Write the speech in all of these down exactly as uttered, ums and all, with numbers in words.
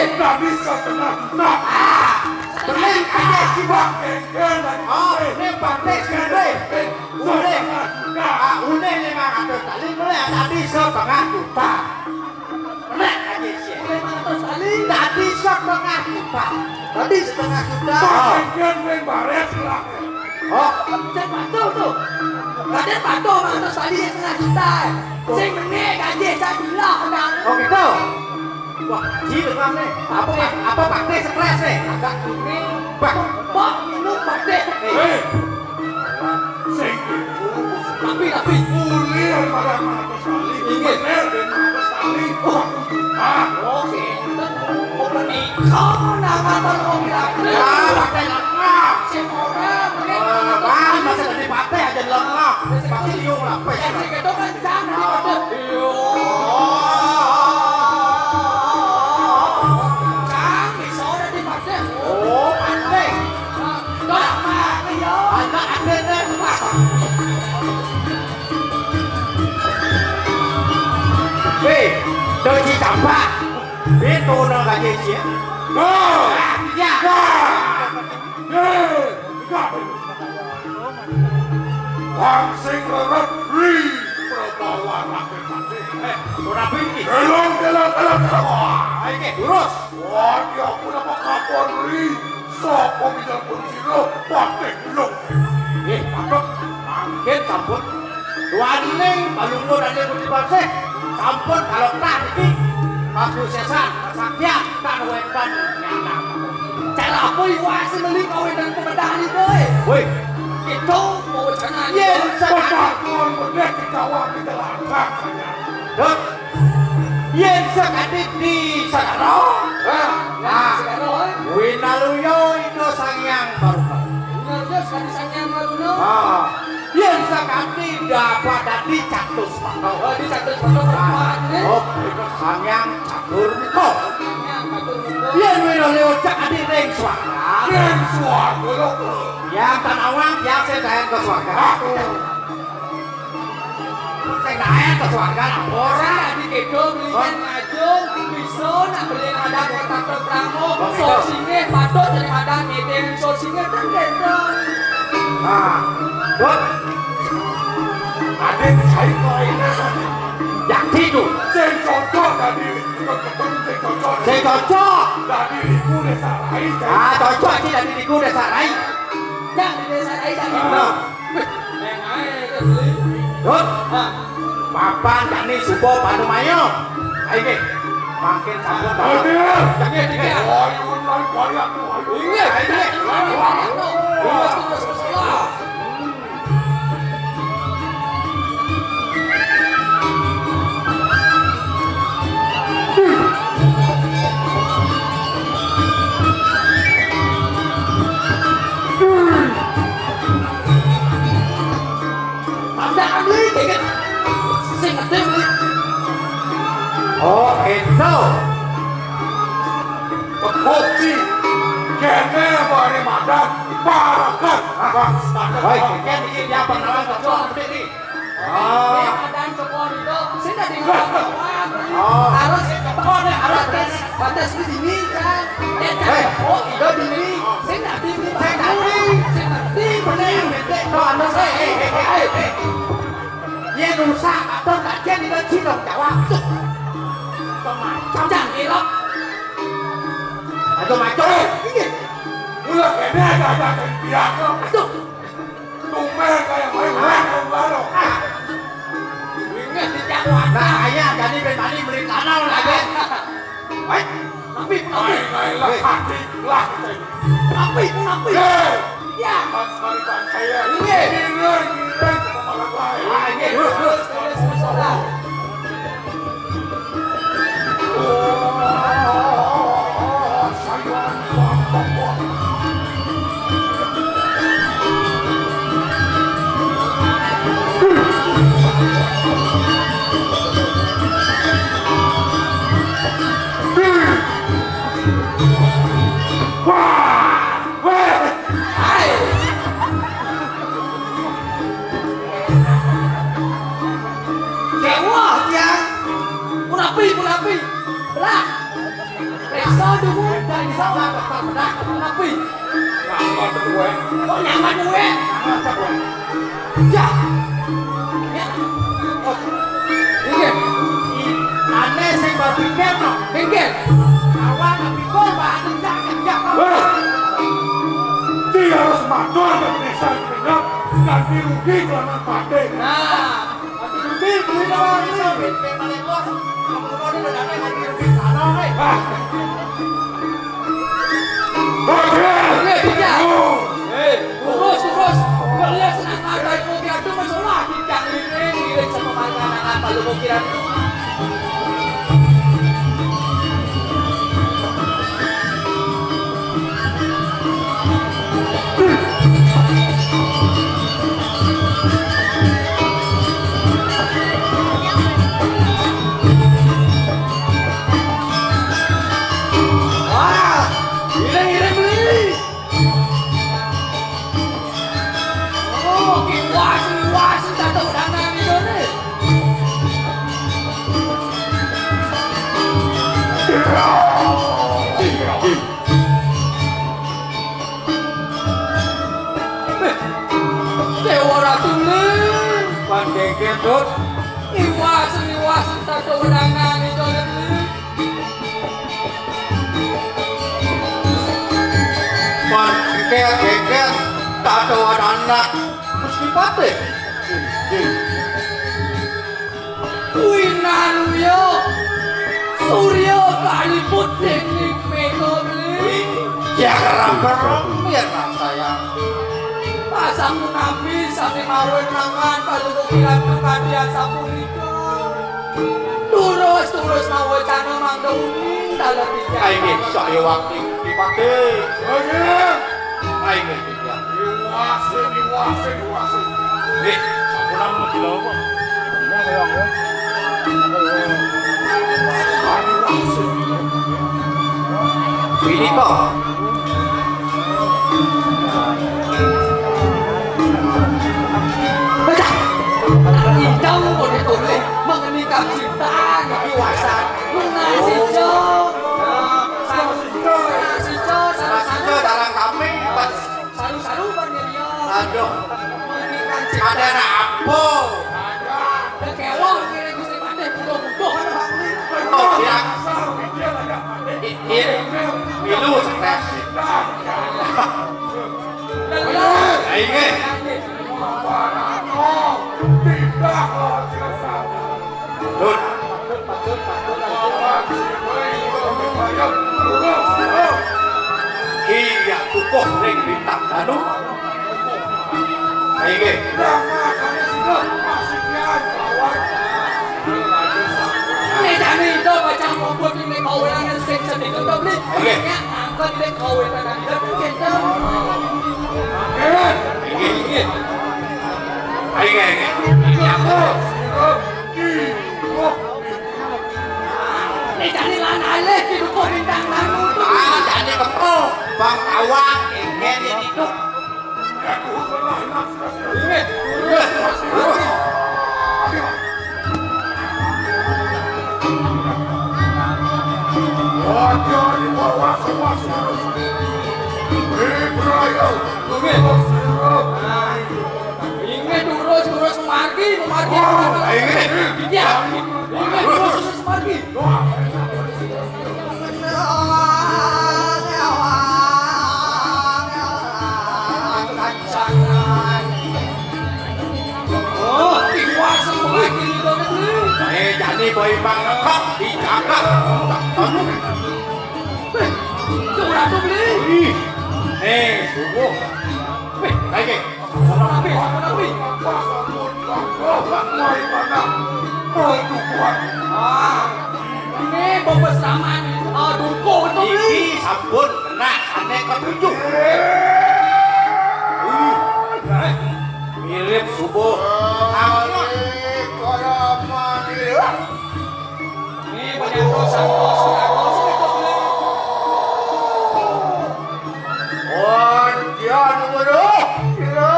Dadi setengah juta. Ah, bening aja sibak. Kengken dan Oh, ini paté sendiri. Unik. Setengah juta. Ah, unik lima ratus kali mulai tadi setengah juta. Bener aja sih. Mulai lima ratus kali. Tadi setengah juta. Tadi setengah juta. Kengken ning baret lah. Oh, cek patuh tuh. Raden patuh mangan tali setengah juta. Sing meneh gaji sabilah kan. Oh gitu. Wah, ji dengan nih. Apa apa paté stres nih? Agak ini. Bah, bah minum paté. Eh. Sing gitu. Tapi tapi Uli pada mangan tali. Inggih. Bener, bener tali. Wah, ah, oke. Kok menikah nama tolong bilang. Ya, pakai lengah. Sing ora, mending Eh, bang, masih tadi paté aja lengah. Pasti liung lah, pes. Ya, sing itu kan jangan dipaté. Iya. Jangan, bisa ora dipaté. Oh, paté. Nah, nah, iya. Anak adiknya. Weh, doji tampak. Pintu no gaji sih. No. Ya. Nah. Ye, enggak. Wong sing rerebri perbawa rakyat. Eh, ora pinggir. Delong, delong, delong, delong. Wah, iki durus. Wah, ya aku napa kapolri? Sapa bidang pun sira patih lung. Nggih, patut. Mangkin sampun. Waning balungguh Raden Budi Pasih. Sampun baloklah niki. Bagus sesan, kesaktian, kan wetan nyana. Cara apa iwak sing meli kawetan pembedahan itu, eh? Woi. Itu mau jangan. Yen sekali. Petakon bener dikawal di telaga. Dut. Yen sekali di Sagara. Hah? Nah, Sagara, eh? Winaluya Ida Sang Hyang Baruna. Winaluya sekali Sang Hyang Baruna. Ah. Yen sekali dapat dadi catus patok. Oh, di catus patok. Ah. Empat, eh? Oh, Ida Sang Hyang Catur Mika. Sang Hyang Catur Mika. Yen Winaluya cak adi ring swarga. Ring swarga lho. Yang tanawang, yang sing daen ke swarga. Ah. Sing daen ke swarga lah. Ora. Sing dadi kedo mliyan ngajung, bisa nak beli madan kotak pramo. Oh, gitu. So singih patut jadi madan ngidin. So singih kan kedo. Nah, Dut. Ade saiki kok enak. Jadi tuh. Sing cocok tadi, sing cocok. Sing cocok. Tadi iku desa rai. Ah, cocok iki tadi iku desa rai. Yang di desa rai tadi. Ah. Wih, neng ae, Dut. Hah? Mapan kani suba panumaya. Ayo nggih. Mangkin sampun. Hadir. Nggih, nggih. Wah, nyuwun lan banyak. Nggih, nggih. Terus, terus, terus. Tandaan iki, Ket. Sing gedhe iki. Oh, itu. Kebukti. Kene bare madan parekan. Wah, standar. Baik, kan iki dia pengenalan ketua gede nih. Ah. Ini madan Joko Widodo. Sing dadi madan. Oh. Harus teko nek harus tes, batas di sini kan. Eh, oh, iya di sini. Sing dadi madan. Sing dadi bener. Kok anu sih? Eh, eh, eh, eh. Yen rusak, atur kajian itu cinta jawab. Tuh. Macam cangkirok. Aduh, macam. Eh, ini. Mula kene ada-ada yang biar. Aduh. Tumben kaya main wong baru. Ah. Ini di Jawa. Nah, ayo, jadi ben bali beli tanah lah, Ben. Baik. Napi, napi? Ayo, ayo, lah, hati, lah, kita ini. Napi, napi? Ye. Ya. Pas mari bangsa ya. Iya. Giliran, giliran, sama makan lain. Ah, iya, terus, terus, terus, terus, terus. Wah! Weh! Hai! Dewa, ya. Munapi, munapi. Belah. Eh, Saduwur dari sawah bakal menang tapi. Nyaman duwe. Kok nyaman duwe? Nyaman duwe. Jah. Ya. Oh. Inggih. Ane sing berpikir no. Inggih. Awak pikir bahan jak jak. Wah. Dia harus matur dan menyesal, ganti rugi kelana mati. Nah. Aduh, Bil, duit apa, Bil? Duit, Bil, balik, Bos. Kamu mau di dalam, ganti rugi tanah, eh. Ah. Oke. Oke, tidak. Oh. Eh, urus, urus. Nggak lihat senang ada itu, dia tuh masalah. Tidak, ini, ini sama makan apa lu mau kira? Wah, ilang-ilang beli. Oh, kiwas, kiwas, jatuh tanah gitu nih. Dewa Ratu nih. Pandegedot. Iwas, iwas, jatuh tanah gitu nih. Pan kengker-kengker, tak ada anak Gusti Patih. Kuwi nanuya surya kaliput dening mega beli. Ya kerem-kerem ya nak sayang. Pasang nabi sami mawon mangan paduka kirang kadian sapunika. Durus-durus mawacana mangda uning dalam titiang. Ayo, saya wakil dipake. Ayo. Ayo, titiang. Diwase, diwase, diwase. Eh, sampun lama gila apa? Ini apa yang ya? Diwase. Ini kok. Baca. Idang boleh boleh mengenikam cinta di wasan. Lunasi jo. Lunasi jo, salah satu dalam kami. Saru-saru panjenengan. Aduh. Mengenikam cinta. Ada anak apa? Ada. Ada kewang kira Gusti Patih butuh-butuh. Oh, ya. Iya. Milu stres. Ayo, nggih. Lut. Iya, tukuh ring bintang danu. Ayo, nggih. Ini jane itu macam ngumpul di kawinan sing sedih itu, Bli. Nggih. Angkat di kawinan kita, kita. Nggih, nggih. Ayo, nggih, nggih. Ini jane lan alih di dukuh bintang tamu. Ah, jane kepo. Bang Awang, nggih, nggih, itu. Inggih, terus, terus margi, margi. Iya. Inggih, terus, terus margi. Oh, tiwas lagi gitu, Bli. Eh, jani boy bang ngekok di jagat. Anu. Eh, itu ratu, Bli. Ih. Eh, subuh. Wih, lagi. Sampun api, sampun api. Wah, mari mana? Oh, itu kuat. Ah, ini bebes raman. Ah, durko betul, Bli. Iki sampun kena sane ketujuh. Uh, mirip subuh. Angin. Ini penyangkut sangkut sangkut itu, Bli. Panjang weruh, kira.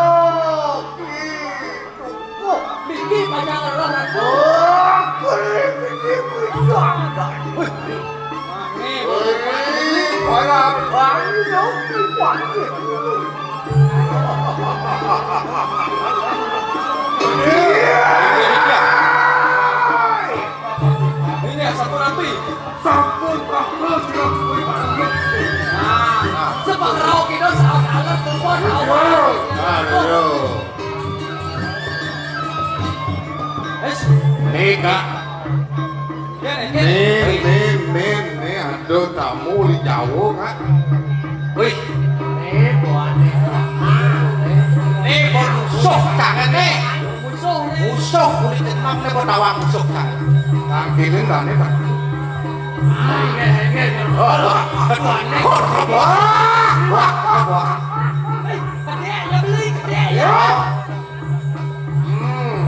Niki panjang weruh, Ratu. Oh, kulit ini panjang. Wih. Ini, Para bangsa kuwi. Ini ya, sampun rapi. Sampun rapi, sudah kuwi. Nah, sebab rauh kita saat alat kumpul awal. Aduh. Wis. Nih, Kak. Nih, nih, nih, nih, aduh, tamu di Jawa, Kak. Wih. Nih, buane. Nih, musuh tangan nih. Musuh nih. Musuh kulit enam nih, mau tawang musuh tangan. Tangkilin tangan, Kak. Ah, iya, iya, iya. Oh, wah. Buane. Wah, wah, wah. Eh, gede ya beli, gede ya. Ya. Hmm.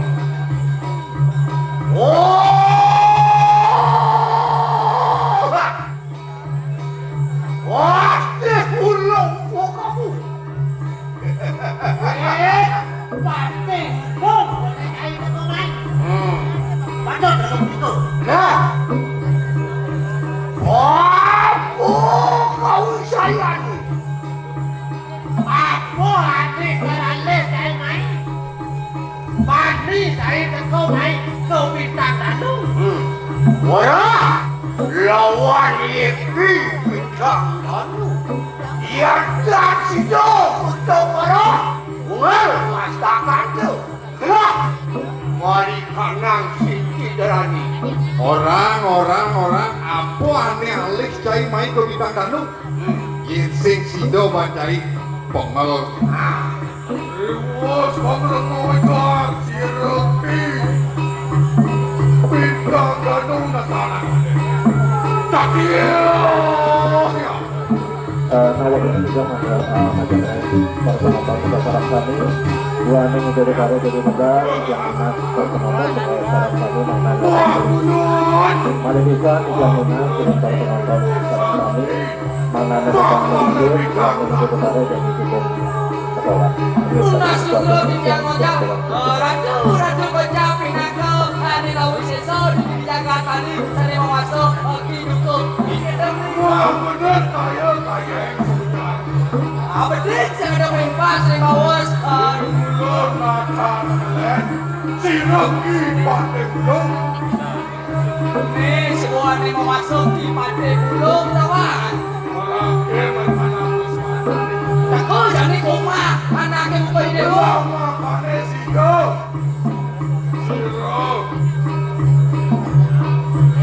Oh. Wah, ulung kok kamu. Eh, patih, bung, boleh kain aku, Mai. Hmm. Patut, patut, patut. Nah. Aku kau sayang. Apa ati karane kae, Mai? Bani kae teko, Mai, ke Bintang Talu. Hmm. Ora lawan iki Bintang Talu. Yen tak sida kudu ora, wong mastakan tu. Lah, mari kanang sing kiderani. Orang, orang, orang, apa ane alih cai mai ke Bintang Talu? Hmm, yen sing sida ban cai pengel. Ah. Iwus pengel ngojar sireti. Bintang Talu natalan. Tak iya, ya. Eh, nawak ini juga masalah, eh, masalah para penonton juga saraf kami. Dua anu menjadi karya jadi muda, yang enak para penonton juga saraf kami, mana ada. Malih bisa tiga enak dengan para penonton saraf kami, mana ada petang hidup, yang menjadi karya jadi cukup sekolah. Tunas juga yang wajah, ratu-ratu bocah pinaka, ane lawan sesa di jagat tadi, sane mawasa, oke, cukup. Wah, bener kaya, kaya. Abedit sing ada melimpah, sing bawas. Aduh, ulun macan leh. Sira ki Patih Ulung. Nih, sebuah nih mau masuk di Patih Ulung, kawan. Malake merkana wis mati. Tako jani koma, anake muka ide. Wah, makane sira. Sira.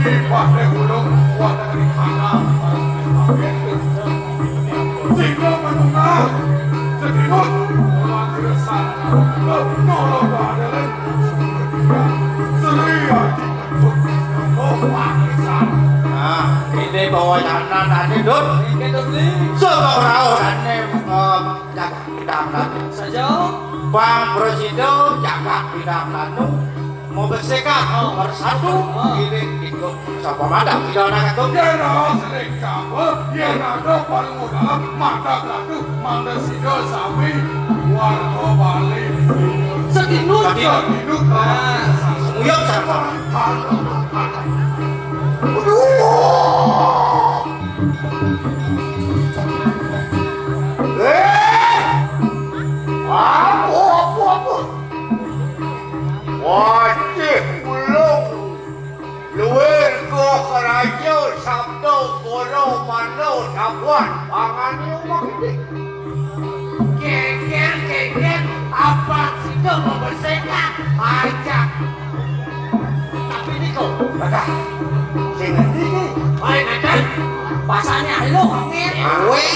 Ki Patih Ulung kuat dari kanan. Sehingga menengah sedinut orang sirsan. Nolo badelen. Sri Aji Kentut. Nah, ini bawa jalan tadi, Dut. Ini, Dut, ini. Sebab rauh dan, eh, jaga kita, kan. Saja. Bang Presido, jaga kita, kan. Mau bersekat, oh, bersatu, oh, ini ikut sapa madak, tidak ada kata. Yen ana sering campur, yen ada paling dalam, madak gaduh, mangda sida sami warga Bali. Sedinut. Sedinut. Ah, semuyang sama. Aduh. Eh! Apa, apa, apa? Wajih ulung. Luwih keraja sabda kala mano sabuan pangane umak iki. Geger, geger, abang sida membersihkan aja. Tapi niku, Badah, sing ngerti iki? Oi, ngeten. Pasane aluh, angin. Aweh.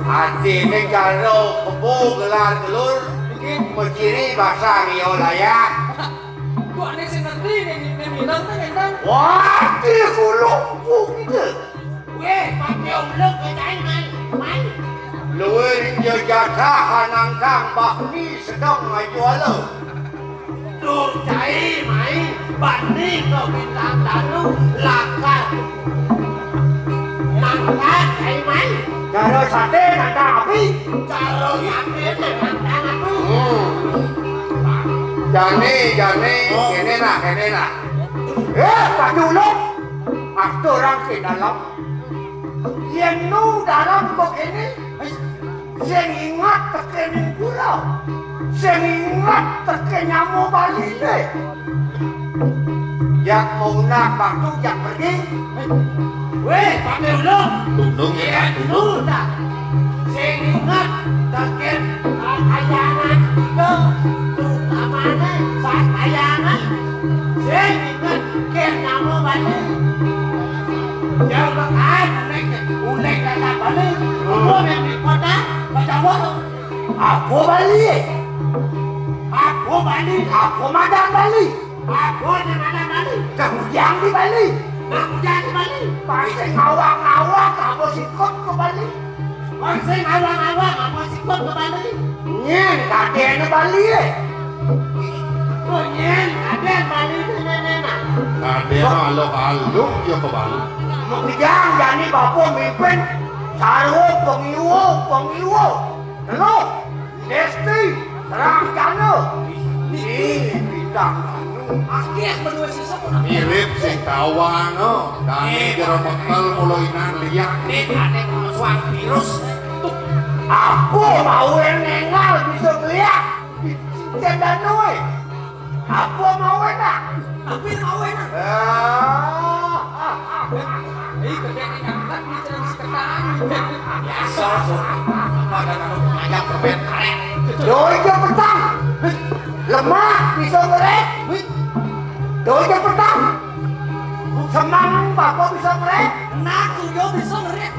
Atine karo kebo gelar gelur. Nggih. Meciri basang ya layah. Kok ane sing ngerti ning, ning Minang ta, Kang? Wah, di Ulung Pung iki. Weh, pakai ulung ke cai, Mai. Mai. Luwih ring jejatah anangkang bakni sedang ayu ala. Tur cai, Mai, bakni ke Bintang Talu lakar. Nangkang, Kai Mai. Cara sate nantang api. Cara sate nantang api. Hmm. Jani, jani, oh, kene nah, kene nah. Eh, Pak Juluk. Aturan ke dalam. Yén nu dalan kok kéné, sing inget tekén ing pura, sing inget tekén nyama Baliné. Jak mau nak waktu jak pergi. Wéh, pakai ulung. Tundung ya, Yén tundung. Nu dah. Sing inget tekén kayangan kita, terutamané saat kayangan. Sing inget kén nyama Bali. Yang bekas unek, unek kata Bali. Gua yang di kota, baca gua. Aku Bali. Aku Bali. Aku madan Bali. Aku di mana Bali? Kang Ujang di Bali. Kang Ujang di Bali. Pasti ngawang-ngawang kamu sikut ke Bali. Pasti ngawang-ngawang kamu sikut ke Bali. Nyén kadén Bali, eh. Oh, nyén kadén Bali di mana? Kadén aluh-aluh ya ke Bali. Mau kejang jani bapak mimpin. Sarwa pengiwa, pengiwa. Teluh. Desti, terang jana. Ini bidang anu. Akeh menua sisa pun akeh. Mirip sing tawang, oh. Dane Eh, jero mekel mula inan liak. Ini ane suang virus. Tuh. Aku mau nengal bisa ngeliat. Cincin danu, eh. Apa mau enak? Tapi mau enak. Ah. Ih, kerja di angkat di jalan seketan. Biasa, Sur. Apa ada kalau ngajak permen karet? Doi je petang. Lemah bisa ngerek. Doi je petang. Semang bapa bisa ngerek. Nak tuh bisa ngerek.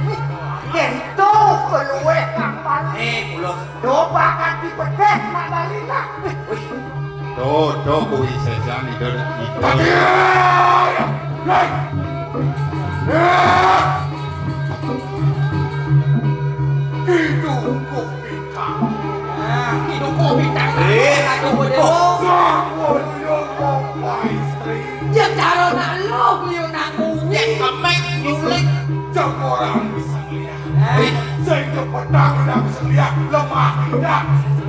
Kento keluwe kang paling. Eh, ulo. Do bakat dipedhek nak Bali nak. Wih, do, do kuwi sejan ida ida. Hei! Hei! Itu hukum bintang. Ah, itu hukum bintang. Eh, aduh, aduh. Sang Waluya Rama istri. Ya cara nak lo, yo nak kuwi. Ya kemek nyulik. Jam orang bisa ngeliat. Sing kepedang udah bisa ngeliat, lemah tidak.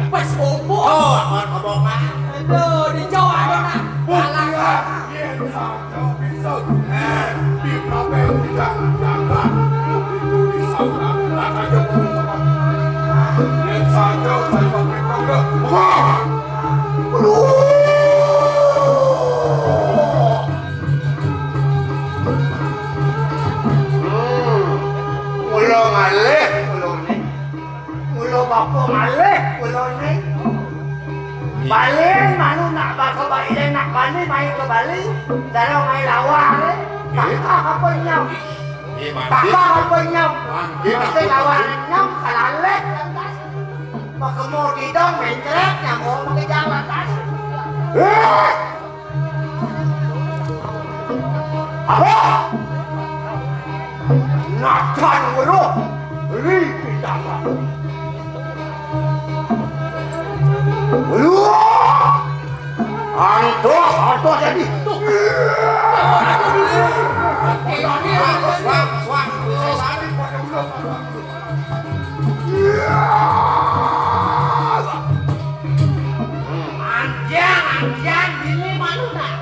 Wes opo? Oh, aman omongan. Aduh, di Jawa ada nak. Buktian, yen saja bisa. Eh, di kabeh udah jangan. Itu bisa nak, nak aja belum apa. Yen saja saya pakai bangga. Wah! Aduh! Hmm. Mula ngalih, mula ni. Mula bapa ngalih, mula ni. Balen manu nak basa Bali, nak Bali, mai ke Bali. Dara mai lawan, eh. Eh? Kakak apa nyam? Eh, mandi. Kakak apa nyam? Mandi, mesti nak lawan bali. Nyam, kalaleh, lantas. Makemo didong, mencret, nyam, oh, makejang, lantas. Eh! Apa? Nathan weruh li pidana. Weruh. Antos, antos jadi. Suang, suang, suang. Anjang, anjang, bini manu nak?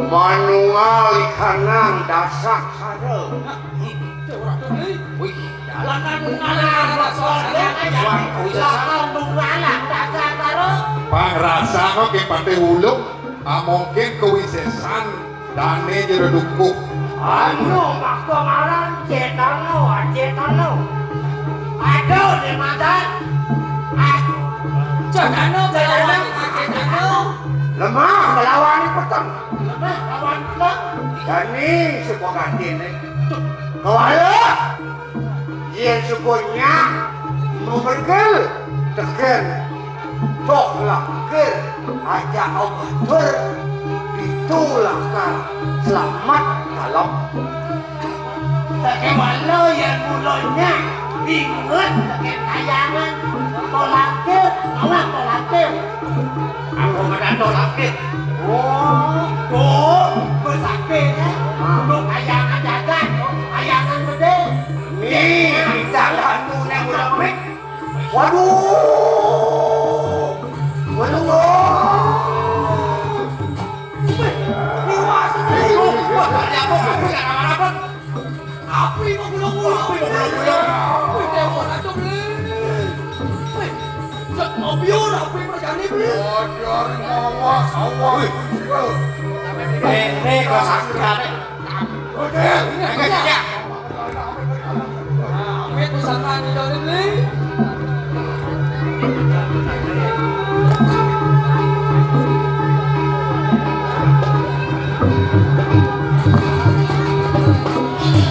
Manual ikanang dasak sare. Wih, jalanan ngalah, suang, suang, suang. Pangrasa kok ke Patih Ulung, amongkin kewisesan. Dane jero dukuh. Anu, makta ngaran Cetana, Acetana. Aduh, di madan. Ah. Cetana, Cetana, Acetana. Lemah melawan peteng. Lemah lawan peteng. Dane sapa gantine? Kawala. Yen suku nyak memergel tegen toh langkir ajak obatur pitu lakar selamat kalong. Bagaimana yen mula nyak inget tegen kayangan toh langkir, malah toh langkir. Aku ngedan toh langkir. Oh, tuh, besakit ya. Untuk kayangan jagat, kayangan gede. Nih, jangan nune udah mik. Waduh. Waduh. Wah, ada apa? Ada apa? Api kok gulung-gulung? Api kok gulung-gulung? Wih, Déwa Ratu, Bli. Wih, jek mobil api merjani, Bli. Ajar, awas, awas. Wih. Ini kok sakit. Oke. Ini apa ya? Nah, amit pusaka di dalam, Bli.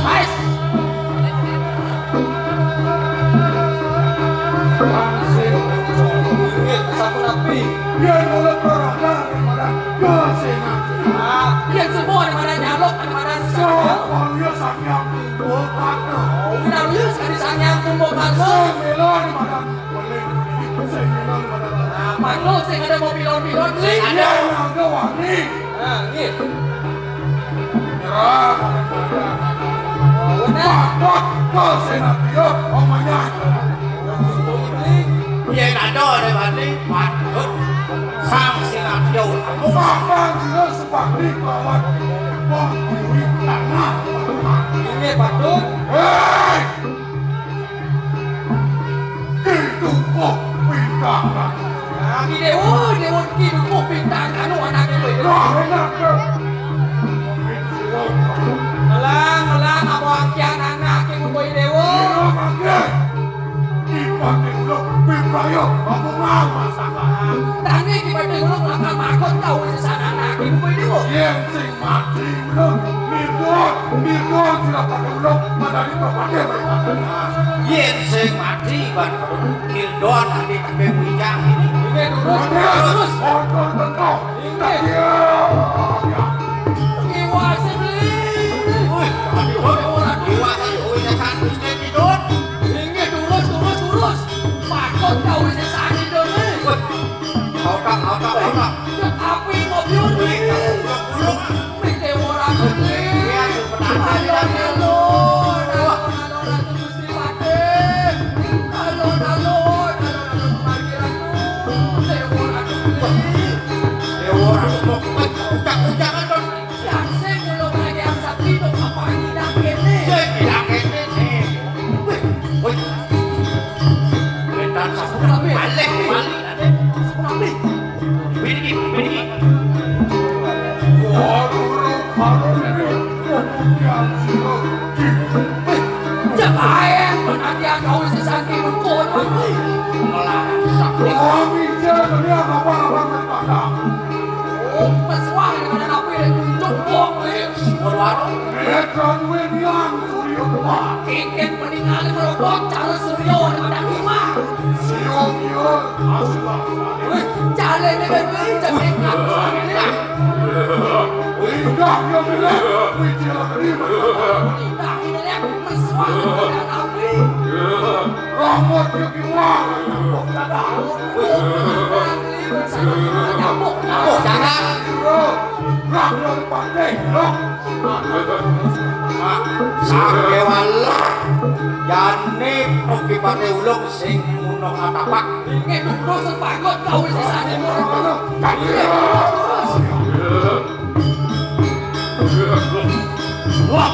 Ais. Sampun api. Yén oleh perang, ya sing. Ah, yén semua ada pada nyaluk, ada pada. Sapa ya Sang Hyang Kumbhakarna? Oh, udah lu sekali Sang Hyang Kumbhakarna. Sing mila di mana? Sing mila di mana? Nah, makhluk sing ada mau pilon-pilon, sing ada. Iya, ada wani. Nah, nggih. Nyerah. Oh, bener. Patut ke Senatria, omanya. Yén ada ada wani, patut Sang Senatria. Papan sila sebakti lawan wong kuwi tanah. Nggih, patut. Hei! Ki Dukuh Bintang. Nah, Ki Déwa, Déwa Ki Dukuh Bintang, anu anake kowe. Wah, enak, Bro. Melang, melang, apa angkian anake kowe, Déwa? Iya, Kakek. Ki Patih Ulung, Bibraya, apa mau masakan? Tani Ki Patih Ulung, apa makut kau sesana anake kowe, Déwa? Yen sing mati ulun, Mirdon, Mirdon sira pada ulun, madani bapakne. Yen sing mati ban Mirdon adi kabeh wijang ini. Ini terus, terus. Ojo tentang. Ini. Iya. Ngiwase beli. Wih, aduh, ora ngiwase, wis sesat wis Mirdon. Ini terus, terus, terus. Patut kau wis sesat Mirdon. Wih. Otak, otak, otak. Api mobil nih. Wih, ora beli. Iya, benar. Alon, alon, alon, alon, Ratu Gusti Patih. Alon, alon, alon, alon, kemari Ratu. Déwa Ratu beli. Déwa Ratu mau ucap-ucapan, Don. Yang sing belum lagi yang sakti itu apa tidak ini? Sing tidak ini nih. Wih, wih. Wetan sampun balik, balik, Raden. Sampun balik. Bini, bini. Waduh, waduh, ini. Yang sira. Wih, siapa yang menanti gawe sesanti rukun, Bang? Malah sakti. Kami jangan lihat apa-apa. Oh, pesuang daripada napi dari kunjuk, kok. Waduh. Wetan Winian Surya Dewa. Kikin mendingan merokok cara Surya daripada Bima. Siung, siung, asli. Wih, jale ini, Bang, wih, jale ini. Indah, ya, Bang. Wih, jale ini. Indah, ini, ya, pesuang daripada napi. Rambut ya, Bima. Nyambung dada. Nyambung, nyambung, jangan. Lah, lah, Pak Dek, lah. Ah, sakewala. Jane Ki Patih Ulung sing munung atapak. Nggih, terus sepagot kau sesane. Wah.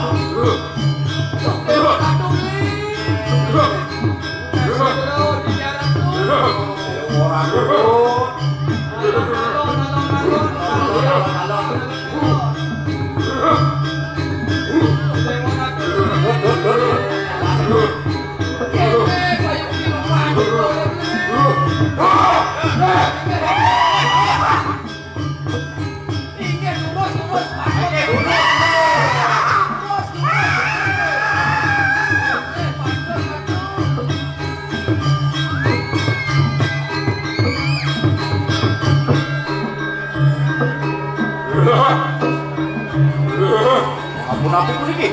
Ampun, ampun iki.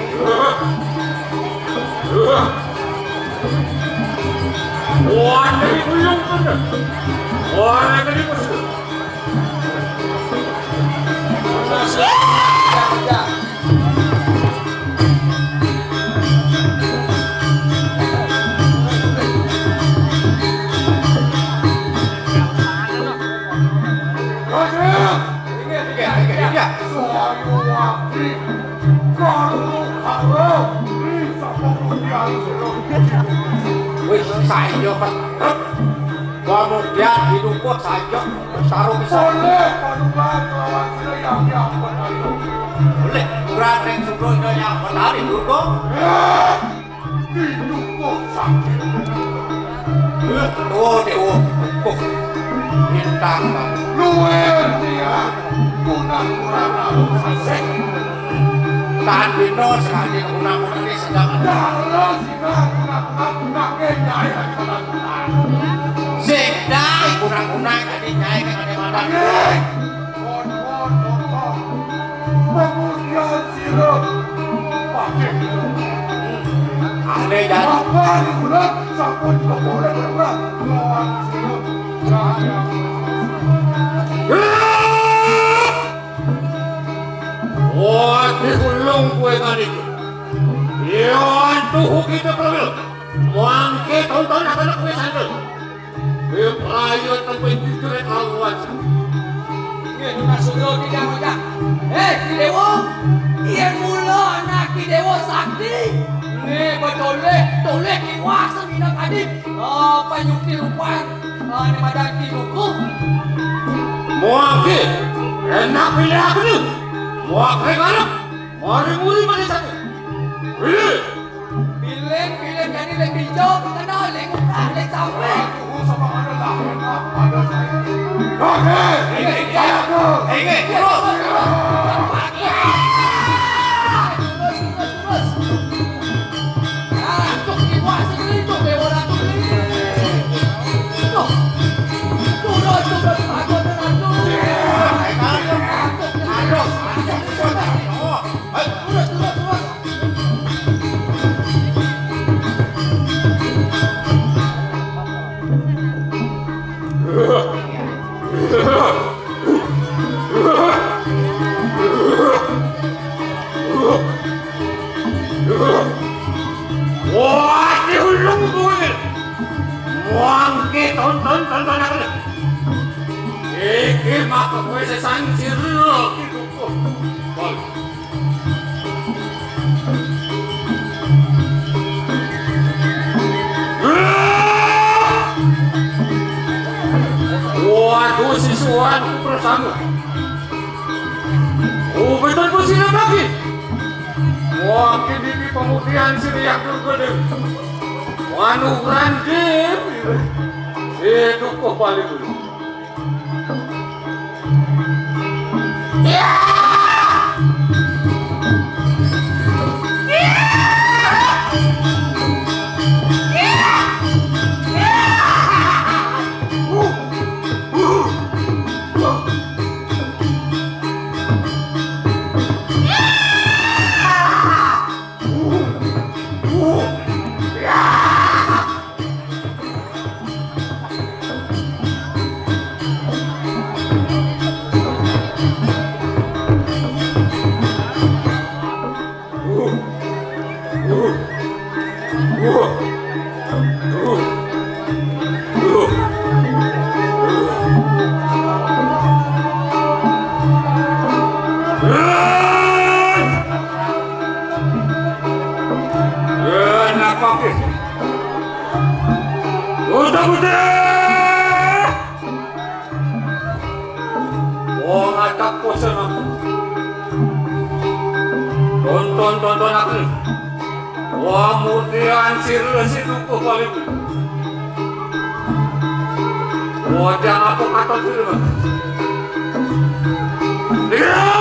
Wah, ini kuyung tenan. Wah, ini kuyung. Raja! Inggih, inggih, inggih, inggih. Saya wakil Karno Karo. Wis, saja petrep. Kemudian didukut saja. Saru bisa. Oleh panumbal kelawan sira yang yang benar. Oleh kurang ning suruh yang benar itu kok. Eh, didukut sakit. Eh, oh, dewa. Oh, bintang, Bang. Luwih dia. Kurang-kurang lalu sasih. Tahan dino sekali kurang-kurang ini sedang ada. Darah Sing dai guna-guna kadi nyai kang ade madan. Kemudian sira pakai. Ane jan. Apa di bulan sampun kepoleh berbulan. Lawan sira. Wah, diulung kue tadi. Iya, antuh kita perlu. Mangke tonton anak-anak kue sandal. Kue perayu tempe jujur kawan. Nggih, Mas Suryo tidak ngocak. Eh, Ki Dewa, yen mula anak Ki Dewa sakti. Nggih, betole, tole kiwas minang tadi. Oh, panyukti rupan. Oh, ini madan Ki Buku. Muake, enak pilih aku nih. Muake ngarep. Mari muri pada satu. Pilih. Pilih, pilih jadi lek hijau, kena lek muka, lek sampai. Aku sama ada lah, enak pada saya. Oke, ini, saya tuh. Ini, terus. Terus, terus, terus. Wah, diulung kuwi. Wangke tonton tonton aku. Iki maka kowe sesan sira iki kukuh. Pol. Waduh, sisuan pertama. Oh, betul pun sila lagi. Wah, kini di pemudian sini yang tergede. Wanu randim. Itu kok paling dulu. Enak pakai. Udah, udah. Wong acak kosen aku. Tonton, tonton aku. Wong mutian sirle si dukuh paling. Wong jangan aku katon sirle. Iya.